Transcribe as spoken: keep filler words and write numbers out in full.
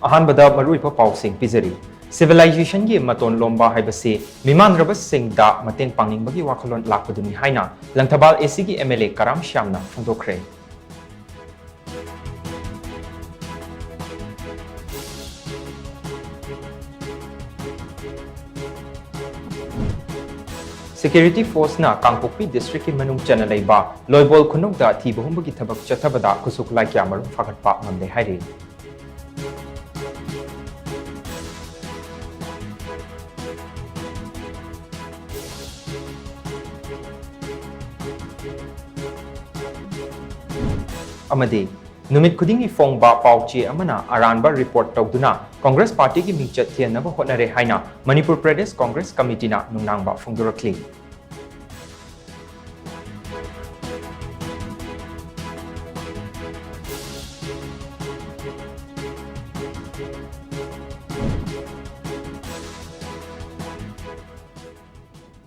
ꯑꯍꯥꯟꯕꯗ ꯃꯔꯨꯑꯣꯏꯕ ꯄꯥꯎꯁꯤꯡ ꯄꯤꯖꯔꯤ꯫ ꯁꯤꯚꯤꯂꯥꯏꯖꯦꯁꯟꯒꯤ ꯃꯇꯣꯟ ꯂꯣꯝꯕ ꯍꯥꯏꯕꯁꯤ ꯃꯤꯃꯥꯟꯅꯕꯁꯤꯡꯗ ꯃꯇꯦꯡ ꯄꯥꯡꯅꯤꯡꯕꯒꯤ ꯋꯥꯈꯜꯂꯣꯟ ꯂꯥꯛꯄꯗꯨꯅꯤ ꯍꯥꯏꯅ ꯂꯪꯊꯕꯥꯜ ꯑꯦ ꯁꯤꯒꯤ ꯑꯦꯝ ꯑꯦꯜ ꯑꯦ ꯀꯔꯥꯝ ꯁ꯭ꯌꯥꯝꯅ ꯐꯣꯡꯗꯣꯛꯈ꯭ꯔꯦ꯫ ꯁꯦꯀ꯭ꯌꯨꯔꯤꯇꯤ ꯐꯣꯔꯁꯅ ꯀꯥꯡꯄꯣꯛꯄꯤ ꯗꯤꯁꯇ꯭ꯔꯤꯛꯀꯤ ꯃꯅꯨꯡ ꯆꯟꯅ ꯂꯩꯕ ꯂꯣꯏꯕꯣꯜ ꯈꯨꯅꯧꯗ ꯊꯤꯕ ꯍꯨꯝꯕꯒꯤ ꯊꯕꯛ ꯆꯠꯊꯕꯗ ꯈꯨꯠꯁꯨ ꯈꯨꯠꯂꯥꯏ ꯀꯌꯥꯃꯔꯨꯝ ꯐꯥꯒꯠꯄ ꯉꯝꯂꯦ ꯍꯥꯏꯔꯤ꯫ ꯑꯃꯗꯤ ꯅꯨꯃꯤꯠ ꯈꯨꯗꯤꯡꯒꯤ ꯐꯣꯡꯕ ꯄꯥꯎ ꯆꯦ ꯑꯃꯅ ꯑꯔꯥꯟꯕ ꯔꯤꯄꯣꯔꯠ ꯇꯧꯗꯨꯅ ꯀꯣꯡꯒ꯭ꯔꯦꯁ ꯄꯥꯔꯇꯤꯒꯤ ꯃꯤꯡꯆꯠ ꯊꯤꯍꯟꯅꯕ ꯍꯣꯠꯅꯔꯦ ꯍꯥꯏꯅ ꯃꯅꯤꯄꯨꯔ ꯄ꯭ꯔꯗꯦꯁ ꯀꯣꯡꯒ꯭ꯔꯦꯁ ꯀꯃꯤꯇꯤꯅ ꯅꯨꯡꯅꯥꯡꯕ ꯐꯣꯡꯗꯣꯔꯛꯂꯤ꯫